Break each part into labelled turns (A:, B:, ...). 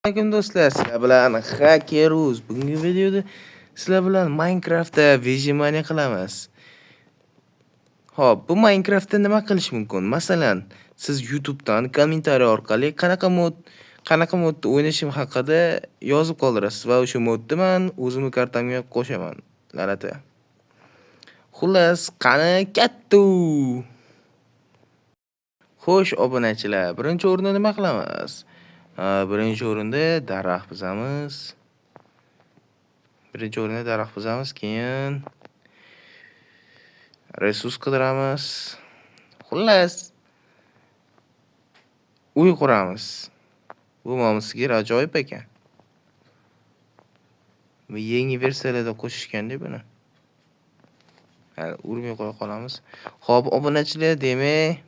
A: Alaykum do'stlar, sizlar bilan Hakeruz. Bugungi videoda sizlar bilan Minecraftda выживание qilamiz. Xo'p, bu Minecraftda nima qilish mumkin? Masalan, siz YouTube'dan kommentariy orqali qanaqa mod, qanaqa modda o'ynashim haqida yozib qoldirasiz va o'sha modni men o'zimni kartamga qo'shaman. La'nati. Xullas, qani kattu. Xo'sh, obunachilar, birinchi o'rinda nima qilamiz? Birinchi o'rinda daraxt buzamiz. Birinchi o'rinda daraxt buzamiz, keyin resurs qidiramiz. Xullas, uy quramiz. Bu momisigir ajoyib ekan. Bu yangi versiyalarda qo'shishganda buni. Hali urmay qo'ya qolamiz. Xo'p, obunachilar, demak,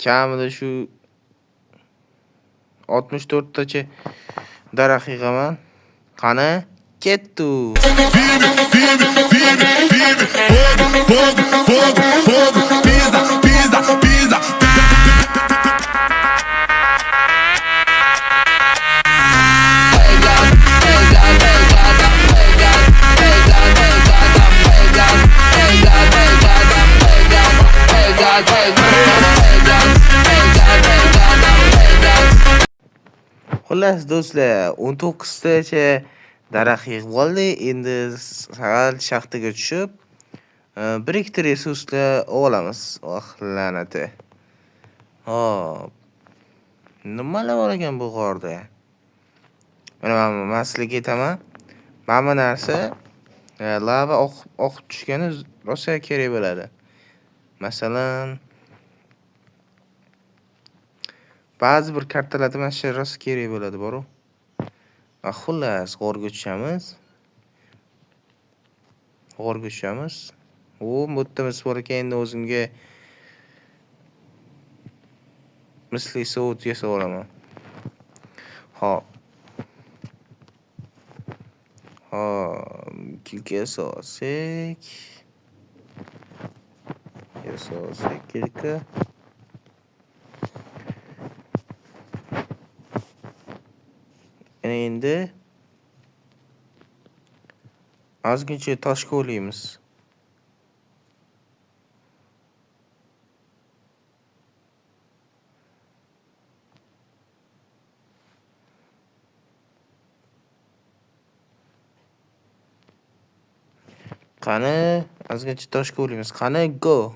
A: kamida shu 64 tacha daraxt yig'aman. Qani, ketdi.
B: Firme, firme, firme, firme, fogo, fogo, fogo, fogo, pisa, pisa, pisa.
A: Xullas do'stlar, 19 tacha daraxt yig'ib oldik. Endi sal shaxtaga tushib, bir ikkita resurslar olamiz. Oh, la'nati. Hop. Nimalar bor ekan bu g'orda? Mana men sizlarga aytaman. Mana bu narsa lava oqib tushgani rosa kerak bo'ladi. Masalan, ba'zi bir kartalarda mana shu rosa kerak bo'ladi, boru. Xullas, g'orga tushamiz. G'orga tushamiz. O, bu yerda mis bor ekan, endi o'zimga misli sovut yasab olaman. Xo'p. Xo'p, kilka yasab olsak. Yasab olsak kilka. Endi ozgincha tosh kovlaymiz. Qani, ozgincha tosh kovlaymiz. Qani, go.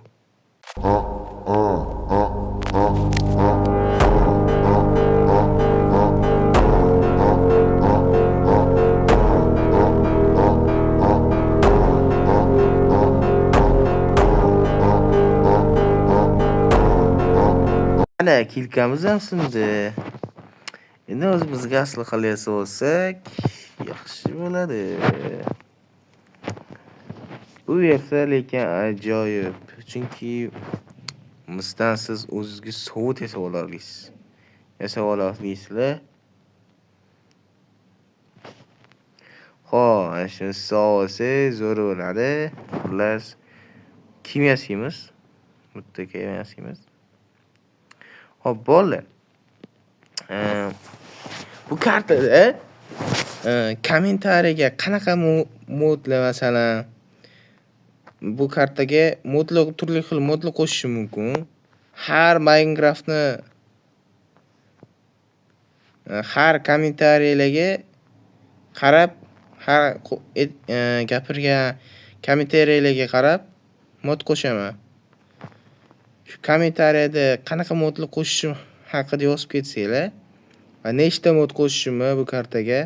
A: Mana kilkamiz ham sindi. Endi o'zimizga asli yasab olsak, yaxshi bo'ladi. Bu versiya lekin ajoyib, chunki misdan siz o'zingizga sovut yasab ola olasiz. Yasab ola olasizlar. Xo'p, ana shuni olsak zo'r bo'ladi. Xullas, kiyim yasaymiz. Bitta kiyim yasaymiz. Xo'p, bo'ldi. Bu kartada kommentariyaga qanaqa modlar, masalan, bu kartaga modlar, turli xil modlar qo'shish mumkin. Har Minecraftni har kommentariyalarga qarab, har gapirgan kommentariyalarga qarab mod qo'shaman. Shu kommentariyada qanaqa modlar qo'shishim haqida yozib ketsanglar va nechta mod qo'shishimni bu kartaga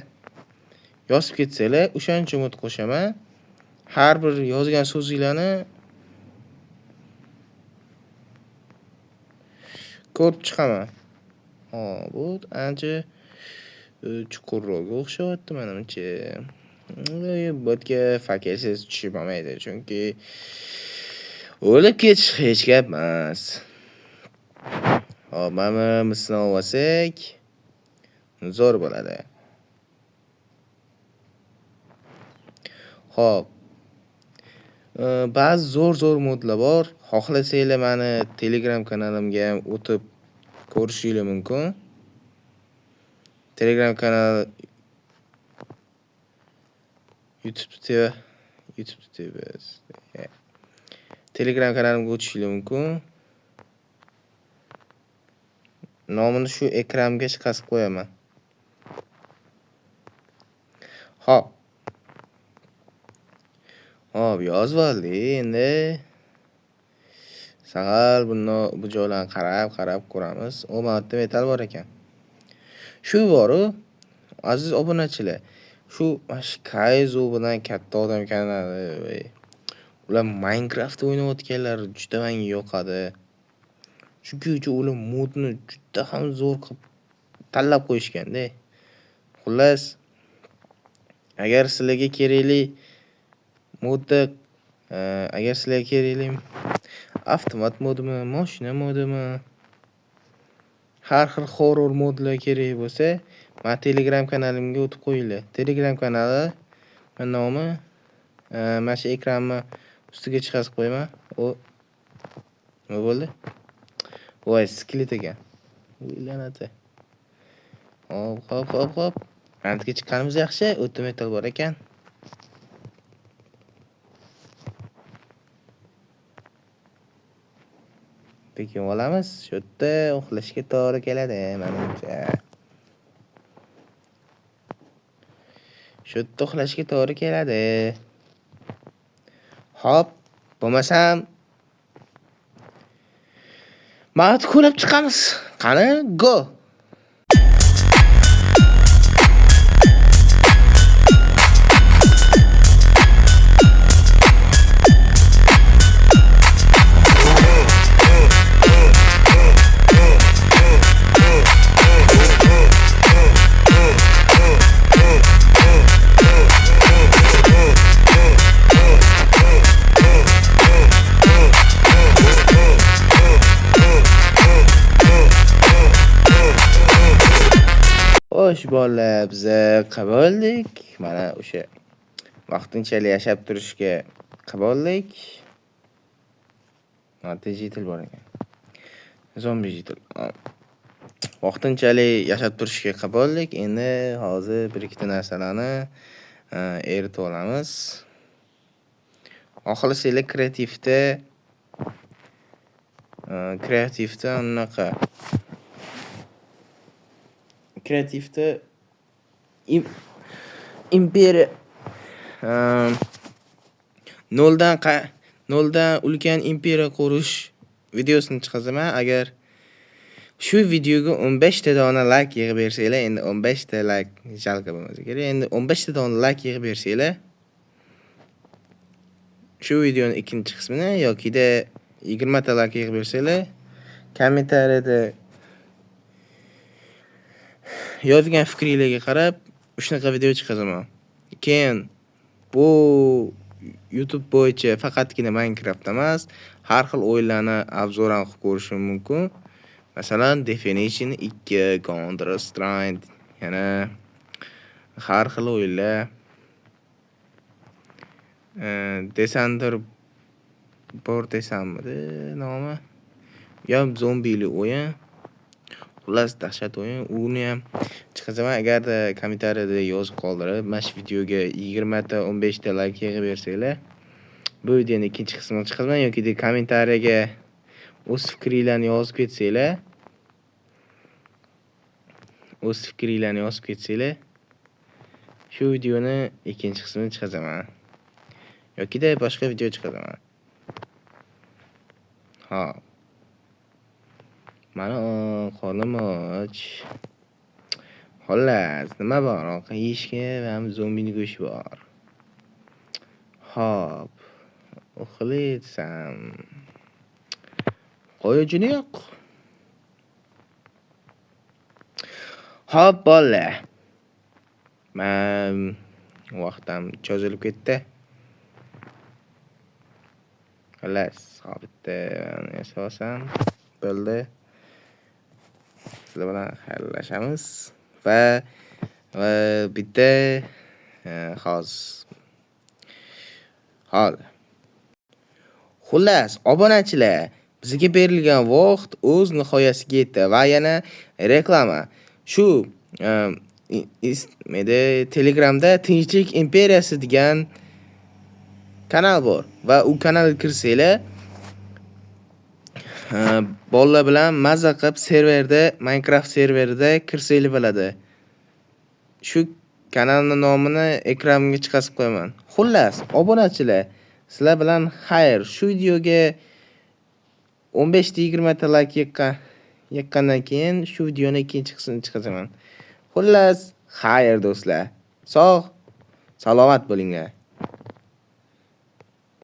A: yozib ketsanglar, o'shancha mod qo'shaman. Har bir yozgan so'zinglarni ko'rib chiqaman. Hop, bu ancha chuqurroqga o'xshayapti menimcha. Bu yerga fakelsiz tushib bo'lmaydi, chunki o'lib ketish hech gap emas. Hop, mana misni olsak zo'r bo'ladi. Xo'p. Ba'zi zo'r-zo'r modlar bor. Xohlasanglar meni Telegram kanalimga ham o'tib ko'rishinglar mumkin. Telegram kanal YouTube TV, YouTube TV. Telegram kanalimga o'tishingiz mumkin. Nomini shu ekranga chiqazib qo'yaman. Xo'p. Xo'p, yozib oldik. Endi sal buni bu joylarni qarab ko'ramiz. O, mana bu yerda metal bor ekan. Shu boru, aziz obunachilar, shu Kaizo bilan katta odam kanali, ular Minecraft o'ynayotganlari juda menga yoqadi. Chunki ular modni juda ham zo'r qilib tanlab qo'yishgan-da. Xullas, agar sizlarga kerakli modda, agar sizlarga kerakli avtomat modimi, mashina modimi, har xil horror modlar kerak bo'lsa, men Telegram kanalimga o'tib qo'yinglar. Telegram kanali nomi mana shu ekranni ustiga chiqazib qo'yaman. O, nima bo'ldi? Voy, skelet ekan. La'nati. Hop, hop, hop, hop. Randga chiqqanimiz yaxshi, o'ta metal bor ekan. Pekin olamiz. Shu yerda uxlashga to'g'ri keladi menimcha. Shu yerda uxlashga to'g'ri keladi. Hop, bo'lmasam Mat ko'rib chiqamiz. Qani, go. Xo'sh, bolalar, biza qildik. Mana o'sha vaqtinchalik yashab turishga qildik. Mana jitil bor ekan. Zombi jitil. Vaqtinchalik yashab turishga qildik. Endi hozir bir ikkita narsalarni eritib olamiz. Xohlasanglar kreativda unaqa kreativda imperiya noldan ulkan imperiya qurish videosini chiqazaman. Agar shu videoga 15 ta dona like yig'ib bersanglar, endi 15 ta like jalka bo'lmasa kerak. Endi 15 ta dona like yig'ib bersanglar, shu videoning ikkinchi qismini yokida 20 ta like yig'ib bersanglar, kommentariyada yozgan fikringlarga qarab shunaqa video chiqazaman. Keyin bu YouTube bo'yicha faqatgina Minecraft emas, har xil o'yinlarni obzor ham qilib ko'rishim mumkin. Masalan, Definition 2, Counter Strike, yana har xil o'yinlar. Descender bor desammidi nomi? Yo, zombili o'yin. Xullas, dahshat o'yin. Uni ham chiqazaman. Agarda kommentariyada yozib qoldirib, mana shu videoga 20 ta, 15 ta like yig'ib bersanglar, bu videoning ikkinchi qismini chiqazaman yoki kommentariyaga o'z fikringlarni yozib ketsanglar, shu videoni ikkinchi qismini chiqazaman. Yokida boshqa video chiqazaman. Xo'p. Mana qornim och. Xullas, nima bor? Ovqat yeyishga ham zombini go'shti bor. Xo'p. Uxlaysam. Qo'yijini yo'q. Xo'p, bolalar. Men vaqtim cho'zilib ketdi. Xullas, hop bitta yasab olsam bo'ldi. Sizlar bilan xayrlashamiz va bitta hozir. Xullas, obunachilar, bizga berilgan vaqt o'z nihoyasiga yetdi va yana reklama. Shu Nima, Telegramda Tinchlik imperiyasi degan kanal bor va u kanalga kirsanglar, bolalar bilan maza qilib serverda, Minecraft serverida kirsanglar bo'ladi. Shu kanalning nomini ekranimga chiqazib qo'yaman. Xullas, obunachilar, sizlar bilan xayr. Shu videoga 15 ta 20 ta layk yiqqandan keyin shu videoni ikkinchi qismini chiqazaman. Xullas, xayr do'stlar. Sog', salomat bo'linglar.